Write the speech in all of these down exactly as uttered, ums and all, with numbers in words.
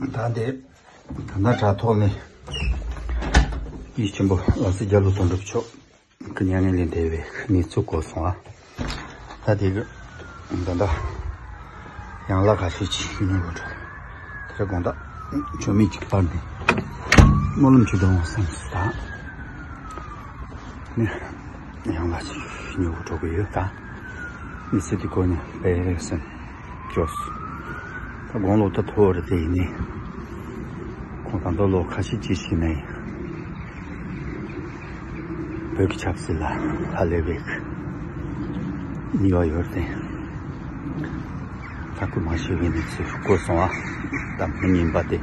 ད་འདི་ད་ལྟ་དྲ་ཐོག་ནས་སྐྱེས་ཆེན་པོ་ལགས་སོ་རྒྱ་ལོ་དོན་གྲུབ་མཆོག་གི་མྱ་ངན་ལས་འདས་པའི་གནས་ཚུལ་གོ་སོང་ཨ། ད་དེ་གི་ད་ལྟ་ཡང་ལ་ཁ་ཤས་ཅིག་ཉོ་དགོས་འགྲོ། དེ་ར་དགོང་དག་མཆོད་མེ་གཅིག་སྤར་ནས་སྨོན་ལམ་ཅིག་འདོན་བསམ་སོང་། ད་ནི་ཡང་ལ་ཅིག་ཉོ་དགོས་འགྲོ་གི་ཡོད་ད། མི་ཚེ་འདི་ཁོ་ནས་དཔེ་རེད་སེམས་སྐྱོ་སོང་། ད་དགུང་ལོ་ད་མཐོ་བ་རེད་དེ་ཡིན་ནའི། ཁོང་ད་ལྟ་ལོ་ཁ་ཤས་ཅིག་ཕྱིན་ནའི་བོད་ཀྱི་ཆབ་སྲིད་ལ་ཧ་ལས་པའི་ནུས་པ་ཡོད་རེད་དེ། ད་སྐུ་མ་ཤི་བའི་གནས་ཚུལ་གོ་སོང་ཨ། ད་མི་ཉན་པ་དེ།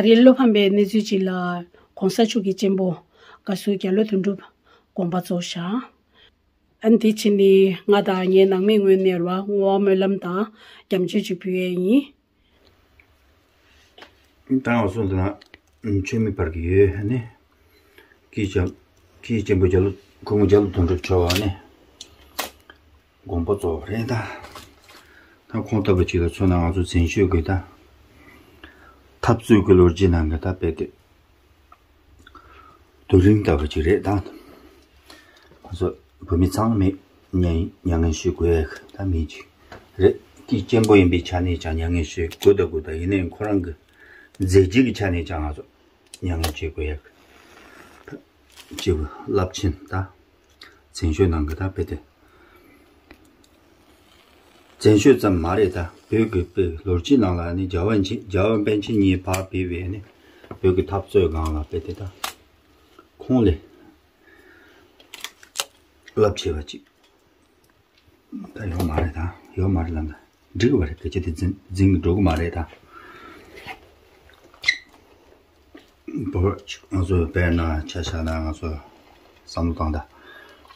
ད་རེས་བློ་ཕམ་པའི་གནས་ཚུལ་ཅིག་ལ། ༸གོང་ས་མཆོག་གི་གཅེན་པོ་བཀའ་ཟུར་རྒྱ་ལོ་དོན་གྲུབ་དགོངས་པ་རྫོགས་བཞག་ཨ་ནི་དེ་ཕྱིན་ནི་ང་དང་ངའི་ནང་མིའི་ངོས་ནས་ར་བསྔོ་བ་སྨོན་ལམ་དང་སྐྱབས་བཅོལ་ཅིག་ཕུལ་ཡས་ཡིན། ད་ང་ཚོ་འདི་ན་མཆོད་མེ་སྤར་གི་ཡོད་ནི། སྐྱེས་ཆེན་སྐྱེས་ཆེན་པོ་རྒྱ་ལོ་སྐུ་ངོ་རྒྱ་ལོ་དོན་གྲུབ་མཆོག་ནི་དགོངས་པ་རྫོགས་རེད་ད། ད་ཁོང་ལྟ་བུ་ཅིག་ལ་མཚོན་ན་ང་ཚོ་བཙན་བྱོལ་གི་ད་འཐབ་རྩོད་ཀྱི་ལོ་རྒྱུས་ནང་གི་ད་དཔེ་དེ། རྡོ་རིང་ལྟ་བུ་ཅིག་རེད་ད། ང་ཚོ་བོད་མི་ཚང་མས་མྱ་མྱ་ངན་ཞུ་དགོས་ཡ་ད་མི་ཅིག་རེད། སྐྱེས་ཆེན་པོ་ཡིན་པའི་ཆ་ནས་ཀྱང་མྱ་ངན་ཞུ་དགོས་ད་དགོས་ད། ཡིན་ནའི་ཁོ་རང་གི་མཛད་རྗེས་ཀྱི་ཆ་ནས་ཀྱང་ང་ཚོ་མྱ་ངན་བྱེད་དགོས་ཡ་ཅིག་རླབས་ཆེན་ད། བཙན་བྱོལ་ནང་གི་ད་དཔེ་དེ། བཙན་བྱོལ་ཙམ་མ་རེད་ད། བོད་ཀྱི་དཔེ་ལོ་རྒྱུས་ནང་ལ་ནི་རྒྱལ་བ་རྒྱལ་བ་པཎ་ཆེན་གཉིས་ཕར་ཕེབས་པའི་ནི་བོད་ཀྱི་འཐབ་རྩོད་སྒང་ལ་དཔེ་དེ་ད་ཁོང་ལས་རླབས་ཆེ་བ་ཅིག་ད་ཡོད་མ་རེད་ད། ཡོད་མ་རེད་ལབ་ན་འགྲིག་གི་མ་རེད། སྐད་ཆ་དེ་འཛིན་འཛིན་གྱི་འགྲོ་གི་མ་རེད་ད། བོད་ང་ཚོ་དཔེར་ན་ཆ་བཞག་ན་ང་ཚོ་བསམ་བློ་བཏང་ད།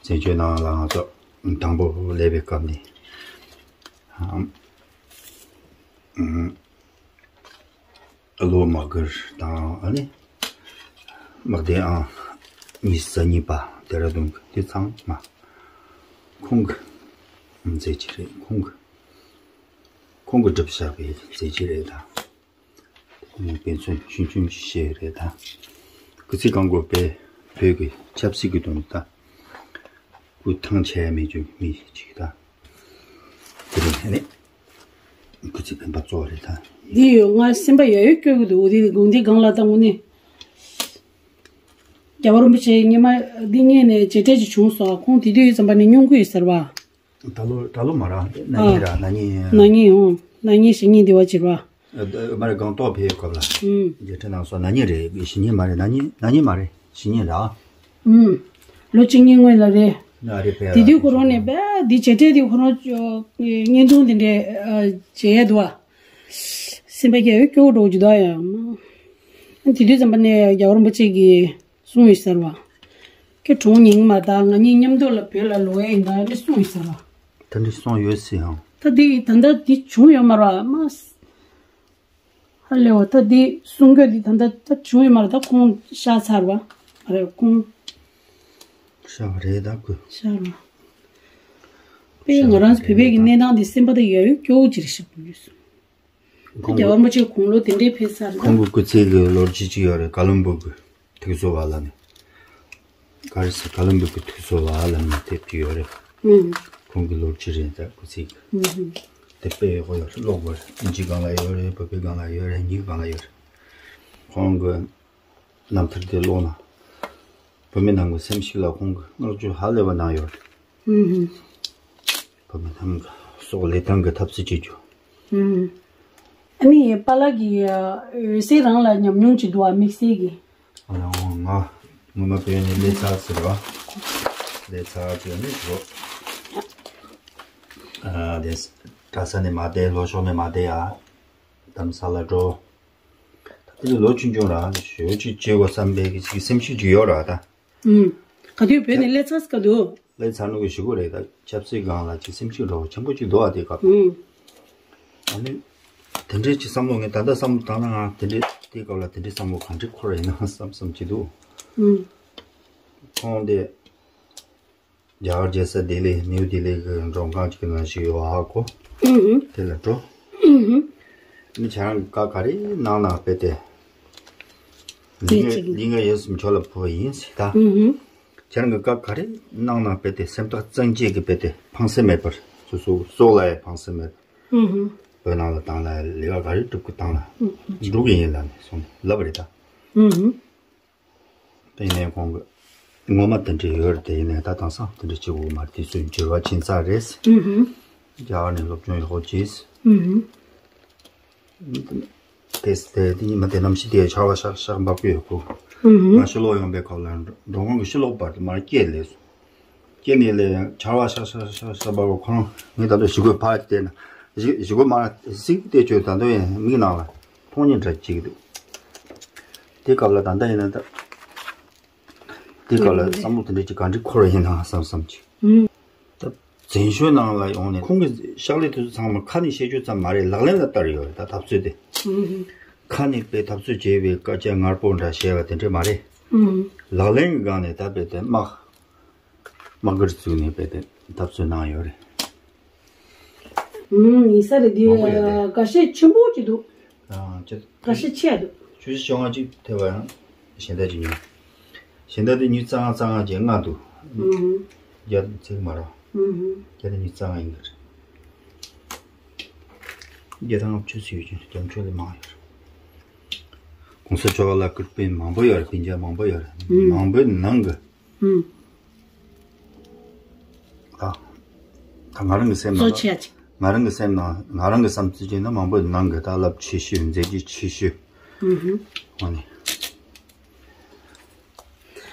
བཙན་བྱོལ་ནང་ལ་ང་ཚོ་དང་པོ་སླེབས་པའི་སྐབས་ནས་ཨམ་ཨམ་བློ་དམག་སྒར་དང་ཨ་ནི་དམག་སྡེ་ཨང་ཉི་ཤུ་རྩ་གཉིས་པ་ལྡེ་ར་ལྡུན་གྱི་དེ་ཚང་མ་ཁོང་གི་མཛད་རྗེས་རེད། ཁོང་གི་ཁོང་གིས་བསྒྲུབས་བཞག་པའི་མཛད་རྗེས་རེད་ད། དེ་ནས་དཔེ་མཚོན་ཆུང་ཆུང་ཞིག་བཤད་རེད་ད། སྐུ་ཚེ་གང་བོ་བོད་བོད་ཀྱི་ཆབ་སྲིད་ཀྱི་དོན་དུ་ད་སྐུ་ཐང་ཆད་མེད་ཀྱི་མི་ཞིག་ད། དེ་རིང་ནས་སྐུ་ཚེ་འཕེན་པ་གཙོ་བོ་རེད་ད། འདི་ཡོད་ང་སེམས་པ་ཡ་ཡོད་སྐྱོ་གི་འདུག་འོ་དེ་དགོང་དེ་སྒང་ལ་ད་དངོས་གནས་རྒྱལ་བ་རིན་པོ་ཆེ་ཉི་མ་འདི་སྔས་ནས་མཇལ་འཕྲད་ཅིག་བྱུང་སོང་། ཁོང་དེ་དུས་ཙམ་པ་ནས་སྙུང་གི་ཡོད་ཟེར་བ། ད་ལོ་ད་ལོ་མ་ར་ན་ནིང་ར་ན་ནིང་། ན་ནིང་ཨོ་ན་ནིང་ཞེ་གཉིས་འདི་བ་ཅིག་ར། ཨ་མ་རེད། སྒང་ཏོག་ཕེབས་སྐབས་ལ་ཨུམ་མཇལ་འཕྲད་གནང་སོང་། ན་ནིང་རེད། ཞེ་གཉིས་མ་རེད། ན་ནིང་ན་ནིང་མ་རེད། ཞེ་གཉིས་ར། ཨུམ་ལོ་གཅིག་གཉིས་སྔོན་ལ་རེད། ན་རེད་ཕེབས་དེ་དུས་ཁོ་རང་ནས་བས་འདི་མཇལ་འཕྲད་དེ་ཁོ་རང་བརྙན་ཐུང་དེ་འདྲས་མཇལ་ཡས་འདུག་བ། སེམས་པ་སྐྱོ་སྐྱོ་བོ་འགྲོ་རྒྱུ་ད་ཡ། དེ་དུས་ཙམ་པ་ནས་རྒྱལ་བ་རིན་པོ་ཆེ་གིས། གསུངས་ཡོད་ཟེར་བ། ཁྱེད་གྲོངས་ཉིན་མ་ད་ང་གཉིས་མཉམ་དུ་ལ་བོད་ལ་ལོག་ཡ་ཡིན་ད་ནི་གསུངས་ཡོད་ཟེར་བ། ད་འདྲ་གསུངས་ཡོད་སྲིད་ཨང་། ད་འདི་ད་ལྟ་འདི་བྱུང་ཡོད་མ་རེད་མ། ཧ་ལས་བ་ད་འདི་གསུང་རྒྱུ་འདི་ད་ལྟ་ད་བྱུང་ཡོད་མ་རེད། ད་ཁོང་ཤ་ཚར་བ་མ་རེད་ཁོང་། ཤ་བ་རེད་ད་ཁོ། ཤ་བ། དཔེ་ང་རང་ཚོ་བོད་པའི་གི་གནས་སྟངས་འདི་སེམས་པ་ད་ཡ་ཡོད་སྐྱོ་བོ་ཅིག་རེད་ཤག་གོ་ཡོད་སོང་། ཁོང་རྒྱལ་བ་རིན་པོ་ཆེ་དགུང་ལོ་དེ་འདྲའི་ཕེབས་ཚར་ད། ཁོང་གི་སྐུ་ཚེ་གི་ལོ་རྒྱུས་ཅིག་ཡོད་རེད། ཀ་ལོན་སྦུག་གི་ཐིག་བཟོ་བ་ལ་ནི། ག་རེ་ཟེར། ཀ་ལམ་བུ་གི་དུས་ཚོད་ལ་ལམ་ནས་དེབ་ཀྱི་ཡོད་རེད། ཨུམ། ཁོང་གི་ལོ་གཅིག་རེད། ད་སྐུ་ཚེ་གི། ཨུམ། དེབ་དཔེ་ཡག་པོ་ཡོད་རེད། ཀློག་དགོས་རེད། ཨིན་ཇི་སྒང་ལ་ཡོད་རེད། བོད་པའི་སྒང་ལ་ཡོད་རེད། ཉིད་སྒང་ལ་ཡོད་རེད། ཁོང་གི་རྣམ་ཐར་དེ་ཀློག་ན། བོད་མི་རྣམས་ཀྱི་སེམས་ཤུགས་ལ་ཁོང་གིས་བསྔགས་བརྗོད་ཧ་ལས་པ་གནང་ཡོད་རེད། ཨུམ། བོད་མི་རྣམས་ཀྱི་སྲོག་བློས་བཏང་གི་འཐབ་རྩོད་བྱེད་རྒྱུ། ཨུམ། ཨ་ནི་པཱ་ལགས་ཀྱིས་འོད་ཟེར་རང་ལ་ཉམས་མྱོང་ཅིག་འདུག་ཨ། དམིགས་བསལ་གྱི། ཨ་ལས། འོ་ང་ངོ་མ་བོད་ནས་སླེབས་ཚར་ཟེར་བ། སླེབས་ཚར་ཟེར་ནས་འགྲོ། ཨ་དེ་གྲྭ་ས་ནས་མར་བསྡད། ལྷོ་ཕྱོགས་ནས་མར་བསྡད་ཡ། རྡ་རམ་ས་ལ་འགྲོ། ད་དེ་ནི་ལོ་ཆུང་ཆུང་ར་ཞོ་ཅིག་བྱེད་དགོས་བསམ་པའི་གི་ཅིག་སེམས་ཤུགས་ཅིག་ཡོད་ར་ད། ཨུམ། ག་དུས་བོད་ནས་སླེབས་ཚར་ག་དུས། སླེབས་ཚར་ནུ་གི་ཞུ་གི་རེད། ད་ཆབ་སྲིད་སྒང་ལ་ཅིག་སེམས་ཤུགས་འདྲ་བོ་ཆེན་པོ་ཅིག་འདུག་ཨ་དེ་སྐབས། ཨུམ། ཨ་ནི་དེ་འདྲའི་ཅིག་བསམ་བློ་ངས་ད་ལྟ་བསམ་བློ་བཏང་ན་ང་དེ་འདྲའི་དེའི་སྐབས་ལ་དེ་འདྲའི་བསམ་བློ་གང་འདྲའི་འཁོར་ཡིན་ན་བསམ་བསམ་གྱི་འདུག་ཨུམ། ཁོང་དེ་རྒྱ་གར་རྒྱལ་ས་ལྡི་ལི། ནིའུ་ལྡི་ལི་གི་མགྲོན་ཁང་ཅིག་གི་ནང་ཞིག་ཡོད་ཨ་ཁོ། ཨུམ། དེ་ལ་འགྲོ། ཨུམ། ཨ་ནི་ཁྱེད་རང་གི་བཀའ་ག་རེ་གནང་ན་དཔེ་དེ། ལུས་ངག་ལུས་ངག་ཡིད་གསུམ་ཁྱོད་ལ་ཕུལ་བ་ཡིན་ཟེར་ད། ཨུམ། ཁྱེད་རང་གི་བཀའ་ག་རེ་གནང་ན་དཔེ་དེ་སེམས་ཐག་གཙང་བཅད་ཀྱིས་དཔེ་དེ་ཕངས་སེམས་མེད་པར་སོ་སོ་སྲོག་ལ་ཡང་ཕངས་སེམས་མེད་པར། ཨུམ། བོད་ནང་ལ་བཏང་ལ་ལས་ཀ་ག་རེ་སྒྲུབ་ཀྱི་བཏང་ལ་སྒྲུབ་ཀྱི་ཡིན་ལབ་ནས་སོང་ལབ་པ་རེད་ད། ཨུམ། དེ་ནས་ཁོང་གི་ངོ་མ་དེ་འདྲ་ཡོད་རེད། དེ་ཡིན་ནའི་ད་དེང་སང་དེ་འདྲ་བྱེད་དགོས་མ་རེད། དུས་ཚོད་འགྱུར་བ་ཕྱིན་ཚར་རེད། ཨུམ། རྒྱ་གར་ནས་སློབ་སྦྱོང་ཡག་པོ་བྱས། ཨུམ། དེ་དེ་ཉི་མ་དེ་གནམ་གཤིས་དེ་ཆར་པ་ཤག་ཤག་འབབ་ཀྱི་ཡོད་ཁུ། ཨུམ། ང་ཕྱི་ལོགས་ཡོང་པའི་སྐབས་ལ་མགྲོན་ཁང་གི་ཕྱི་ལོགས་བར་དུ་མར་སྐྱེལ་ལས་སོང་། སྐྱེལ་ནས་ལས་ཆར་པ་ཤག་ཤག་ཤག་ཤག་འབབ་པ། ཁོ་རང་ངས་ད་དུང་ཞི་རྒོལ་ཕར་བལྟས་ན་ཞི་ཞི་རྒོལ་མར་གཟིགས་བལྟས་བྱོས། ད་དུང་ཡང་མིག་ནང་ལ་མཐོང་སྙིང་འདྲ་བྱེད་ཀྱི་འདུག་དེ་སྐབས་ལ་ད་ལྟ་ཡིན་ན་ད། དེ་སྐབས་ལ་བསམ་བློ་དེ་འདྲ་ཅིག་ག་འདྲ་འཁོར་བ་ཡིན་ན་བསམ་བསམ་གྱི། ཨུམ། ད་བཙན་བྱོལ་ནང་ལ་ཡོང་ནས་ཁོང་གི་ཕྱག་ལས་དེ་ཚོ་ཚང་མ་ཁ་ནས་བཤད་རྒྱུ་ཙམ་མ་རེད། ལག་ལེན་ལ་བསྟར་ཡོད་རེད། ད་འཐབ་རྩོད་དེ། ཨུམ། ཁ་ནས་དཔེ་འཐབ་རྩོད་བྱས་པའི་སྐད་ཆ་ངར་པོ་འདྲ་བཤད་པ་དེ་འདྲ་མ་རེད། ཨུམ། ལག་ལེན་གྱི་སྒང་ནས་ད་དཔེ་དེ་དམག་དམག་སྒར་བཙུགས་ནས་དཔེ་དེ་འཐབ་རྩོད་གནང་ཡོད་རེད། ཨུམ། ཡིན་ས་རེད། འདི་མང་པོ་ཡོད་དེ། འགའ་ཤས་ཆེན་པོ་ཅིག་འདུག་ཨ་ཅེ། འགའ་ཤས་ཆེ་འདུག་ཆུ་བཞི་བཅོ་ལྔ་གཅིག་ཐེབས་པ་ཡང་གཞན་དག་ཅིག་ཉོས། གཞན་དག་དེ་ཉི་ཤུ་རྩ་ལྔ་རྩ་ལྔ་བརྒྱད་ལྔ་འདུག་ཨུམ། བརྒྱ་ཚིག་མ་རོ། ཨུམ། བརྒྱ་དེ་ཉི་ཤུ་རྩ་ལྔ་ཡིན་གྱི་རེད། བརྒྱ་དང་ལྔ་བཅུ་ཚིག་ཡོད་ཀྱི་རྒྱ་མཚོ་ལས་མང་ཡོད་རེད། གོང་ས་མཆོག་ལ་སྐུར་པའི་མང་པོ་ཡོད་རེད། སྤུན་ཀྱག་མང་པོ་ཡོད་རེད། ཨུམ། མང་པོའི་ནང་གི་ཨུམ། ད་ད་ང་རང་གི་སེམས་ནང་གཙོ་ཆེ་ཡ་ཅིག་ང་རང་གི་སེམས་ནང་ང་རང་གི་བསམ་ཚུལ་བྱས་ན་མང་པོའི་ནང་གི་ད་རླབས་ཆེ་ཤོས། མཛད་རྗེས་ཆེ་ཤོས། ཨུ་ཧུ། འོ་ནི།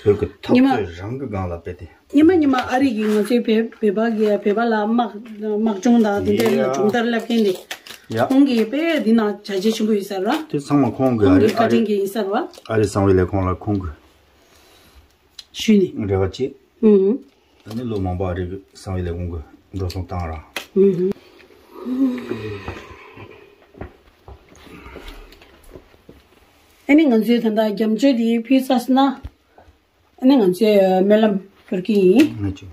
བོད་ཀྱི་འཐབ་ཉི་མ་རྩོད་རང་གི་སྒང་ལ་དཔེ་དེ། ཉི་མ་ཉི་མ་ཨ་རི་གི་ང་ཚོའི་བོད་བོད་པ་གི་བོད་པ་ལ་དམག་དམག་སྦྱོང་དང་དེ་འདྲའི་ཡ། སྦྱོང་བརྡར་བསླབ་མཁན་དེ། ཡ། ཁོང་གིས་དཔེ་འདི་ནང་བྱས་རྗེས་ཆེན་པོ་ཡོད་ས་རེད་བ། དེ་ཚང་མ་ཁོང་གི་ཁོང་གི་ཨ་རི་བཀའ་དྲིན་གྱིས་ཡིན་ས་རེད་བ། ཨ་རི་གསང་བའི་ལས་ཁུངས་ལ་ཁོང་གི་ཞུས་ནས། འབྲེལ་བ་བྱས། ཨུ་ཧུ། ད་ནི་ལོ་མང་པོ་ཨ་རི་གི་གསང་བའི་ལས་ཁུངས་ཀྱི་འགྲོ་སོང་བཏང་ར། ཨུ་ཧུ། ཨ་ནི་ང་ཚོའི་ད་ལྟ་རྒྱ་མཚོ་དེ་ཕུལ་ཚར་སོང་ན། ཨ་ནི་ང་ཚོའི་སྨོན་ལམ་སྐྱོར་གྱི་ཡིན། ང་ཚོ།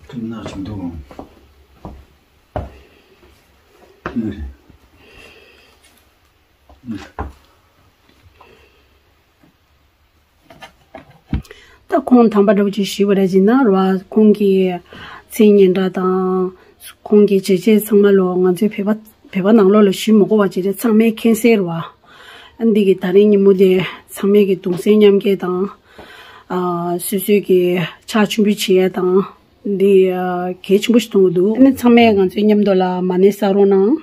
ཁྱིམ་ནང་བཞིན་འདུག་ཨང་། ད་ཁོང་དམ་པ་འདྲ་བོ་ཅིག་ཞུས་པ་རེད་ཅེ་ན་ར་བ། ཁོང་གི་མཚན་སྙན་གྲགས་དང་། ཁོང་གི་བྱས་རྗེས་ཚང་མ་ལོ་ང་ཚོའི་བོད་པ་བོད་པ་ནང་ལོགས་ལ་ཞུ་མི་དགོས་པ་ཅིག་རེད། ཚང་མས་མཁྱེན་གསལ་རེད་བ། ཨ་འདི་གི་ད་རིང་ཉིན་མོ་དེ་ཚང་མས་ཀྱི་གདུང་སེམས་མཉམ་སྐྱེད་དང་། ཨ་སོ་སོའི་གི་ཕྱག་མཆོད་འབུལ་བྱེད་ཡ་དང་། འདི་ཨ་གལ་ཆེན་པོ་ཞིག་མཐོང་གི་འདུག་ཨ་ནི་ཚང་མས་ང་ཚོའི་མཉམ་དུ་ལ་མ་ཎི་བསགས་རོགས་གནང་།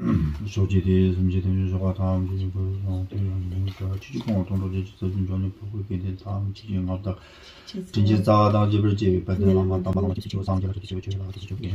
ཕྱོགས་བཅུའི་དེ་སེམས་ཅན་ཐམས་ཅད་གཤོག་པ་དང་། ཆོས་ཀྱི་ཕུན་སུམ་ཚོགས་པ་དང་། ཆོས་ཀྱི་ཕུན་སུམ་ཚོགས་པ་དང་། ཆོས་ཀྱི་ཕུན་སུམ་ཚོགས་པ་དང་། ཆོས་ཀྱི་ཕུན་སུམ་ཚོགས་པ་དང་། དྲིན་ཅན་རྩ་བ་དང་བརྒྱད་པར་བཅས་པའི་དཔལ་ལྡན་བླ་མ་དམ་པ་རྣམས་ཀྱི་ཆོས་སངས་རྒྱས་ཀྱི་ཆོས་ཀྱི་ཆོས་ཀྱི་ཆོས་ཀྱི།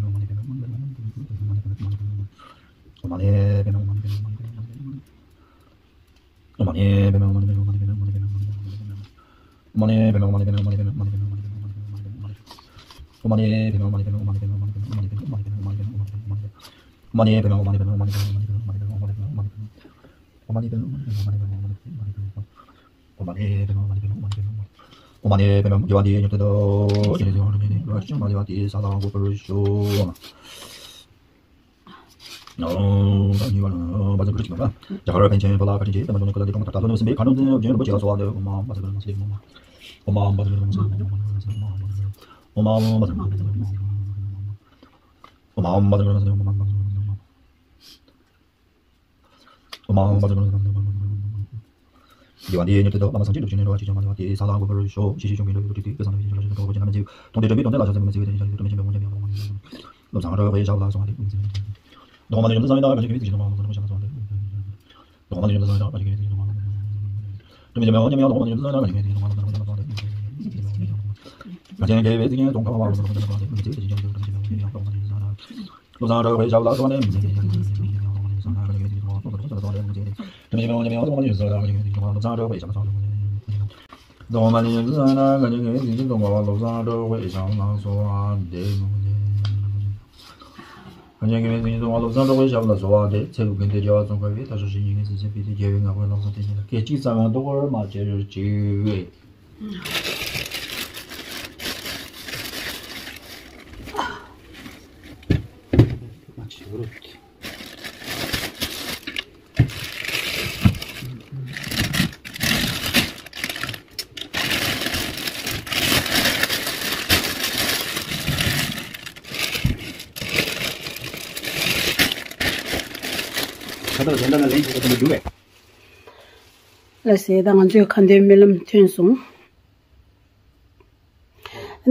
ལགས་སེ། ད་ང་ཚོའི་ཁ་འདོན་སྨོན་ལམ་ཐོན་སོང་།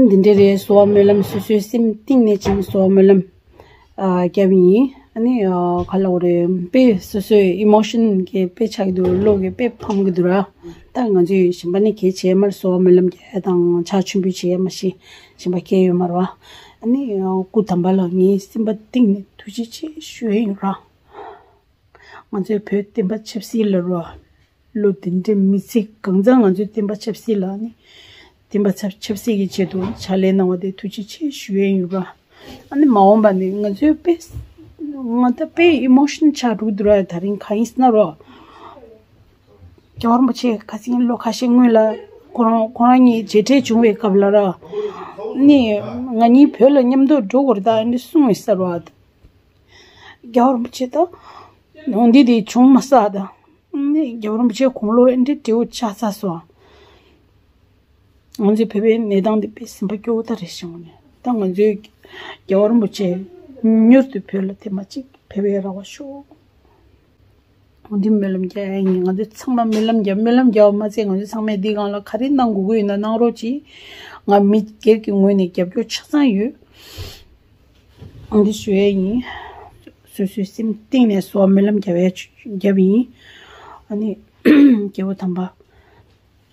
འདི་འདྲ་རེད། གསོལ་བ་སྨོན་ལམ་སོ་སོའི་སེམས་གཏིང་ནས་བྱིན། གསོལ་བ་སྨོན་ལམ་ཨ་བརྒྱབ་ཡིན། ཨ་ནི་ཨ་ག་ལབ་དགོས་རེད། དཔེ་སོ་སོའི་ཨི་མོ་ཤན་གྱི་དཔེ་ཆགས་འདུག་བློ་གི་དཔེ་ཕམ་གི་འདུག་ར། ད་ང་ཚོས་གཞན་པ་ནི་གལ་ཆེ་མར་གསོལ་བ་སྨོན་ལམ་རྒྱག་ཡ་དང་ཕྱག་མཆོད་འབུལ་བྱེད་ཡ་མ་གཞི་གཞན་པ་གལ་ཡོད་མ་རེད་བ། ཨ་ནི་ཨ་སྐུ་དམ་པ་ལ་ངའི་སེམས་པ་གཏིང་ནས་ཐུགས་རྗེ་ཆེ་ཞུ་ཡ་ཡིན་ར། ང་ཚོའི་བོད་བསྟན་པ་ཆབ་སྲིད་ལ་རོ། བློ་དེ་འདྲའི་མི་ཚེ་གང་ཚང་ང་ཚོའི་བསྟན་པ་ཆབ་སྲིད་ལ་ནི། བསྟན་པ་ཆབ་ཆབ་སྲིད་ཀྱི་ཆེད་དུ་ཕྱག་ལས་གནང་བ་དེ་ཐུགས་རྗེ་ཆེ་ཞུ་ཡས་ཡིན་ར། ཨ་ནི་མ་འོངས་པ་ནི་ང་ཚོའི་དཔེ། ང་ད་དཔེ་ཨི་མོ་ཤན་ཆགས་འགྲོ་གི་འདུག་ར། ད་རིང་གང་ཡིན་ཟེར་ན་རོ། རྒྱལ་བ་རིན་པོ་ཆེ་ཁ་སང་ལོ་ཁ་ཤས་སྔོན་ལ་ཁོ་རང་ཁོ་རང་གཉིས་མཇལ་འཕྲད་བྱུང་བའི་སྐབས་ལ་ར། ནི་ང་གཉིས་བོད་ལ་མཉམ་དུ་འགྲོ་དགོས་རེད་ད་ཨ་ནི་གསུངས་ཡོད་ས་ར། རྒྱལ་བ་རིན་པོ་ཆེ་དང་། འོ་འདི་དེ་བྱུང་མ་སོང་ད། ནི་རྒྱལ་བ་རིན་པོ་ཆེ་དགུང་ལོ་ཨེ་འདྲའི་བགྲེས་པོ་ཆགས་ཚར་སོང་། ང་ཚོའི་བོད་པའི་གནས་སྟངས་འདི་དཔེ་སེམས་པ་སྐྱོ་བོ་ད་རེད་བྱུང་ནས་ད་ང་ཚོའི་རྒྱལ་བ་རིན་པོ་ཆེ་མྱུར་དུ་བོད་ལ་ཐེངས་མ་གཅིག་ཕེབས་པའི་རེ་བ་ཞུ། འོ་འདི་སྨོན་ལམ་རྒྱག་ཡ་ཡིན། ང་ཚོ་ཚང་མ་སྨོན་ལམ་རྒྱབ། སྨོན་ལམ་རྒྱབ་པ་མ་ཚད་ང་ཚོ་ཚང་མས་འདི་སྒང་ལ་ག་རེ་གནང་དགོས་ཀྱི་ཡོད་ན་གནང་རོགས་གྱིས། ང་མི་སྒེར་གྱི་ངོས་ནས་རྒྱབ་སྐྱོར་ཆ་ཚང་ཡོད། འདི་ཞུ་ཡས་ཡིན། སོ་སོའི་སེམས་གཏིང་ནས་གསོལ་བ་སྨོན་ལམ་རྒྱབ་ཡས་རྒྱབ་ཡིན། ཨ་ནི་རྒྱལ་བ་དམ་པ་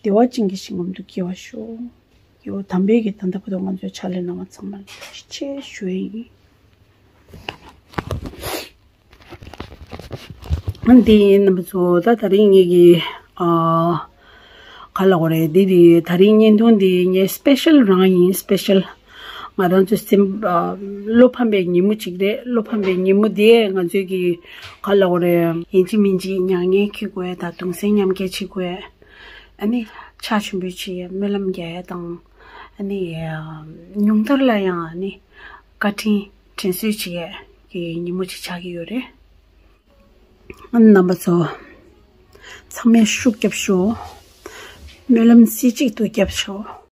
བདེ་བ་ཅན་གྱི་ཞིང་ཁམས་སུ་སྐྱེ་བར་ཤོག་རྒྱལ་བ་དམ་པས་ཀྱི་ད་ལྟ་བར་དུ་ང་ཚོའི་ཕྱག་ལས་གནང་བ་ཚང་མ་ལ་ཐུགས་རྗེ་ཆེ་ཞུ་ཡས་ཡིན། འདི་ཡིན་རྣམ་པ་ཚོ། ད་དེ་རིང་ངེད་ཀྱི་ཨ་ག་ལབ་དགོས་རེད། འདི་འདི་དེ་རིང་བརྙན་ཐུང་འདི་ངའི་སི་པེ་ཤལ་རང་ཡིན། སི་པེ་ཤལ། ང་རང་ཚོའི་སེམས་ཨ་བློ་ཕམ་པའི་ཉིན་མོ་གཅིག་རེད། བློ་ཕམ་པའི་ཉིན་མོ་དེ་ང་ཚོས་ཀྱི་ག་ལབ་དགོས་རེད། ཡིན་གཅིག་མིན་གཅིག་མྱ་ངན་འཁྱེར་དགོས་ཡ་དང་གདུང་སེམས་མཉམ་སྐྱེད་བྱེད་དགོས་ཡ། ཨ་ནི་ཕྱག་མཆོད་འབུལ་བྱེད་ཡ་སྨོན་ལམ་རྒྱག་ཡ་དང་། ཨ་ནི་ཉུང་མཐར་ལ་ཡང་ཨ་ནི་བཀའ་དྲིན་དྲན་གསོ་བྱེད་ཡ་གི་ཉིན་མོ་ཅིག་ཆགས་ཀྱི་ཡོད་རེད། རྣམ་པ་ཚོ། ཚང་མས་ཤུགས་རྒྱབ་ཤོག་སྨོན་ལམ་རྩེ་གཅིག་ཏུ་རྒྱབ་ཤོག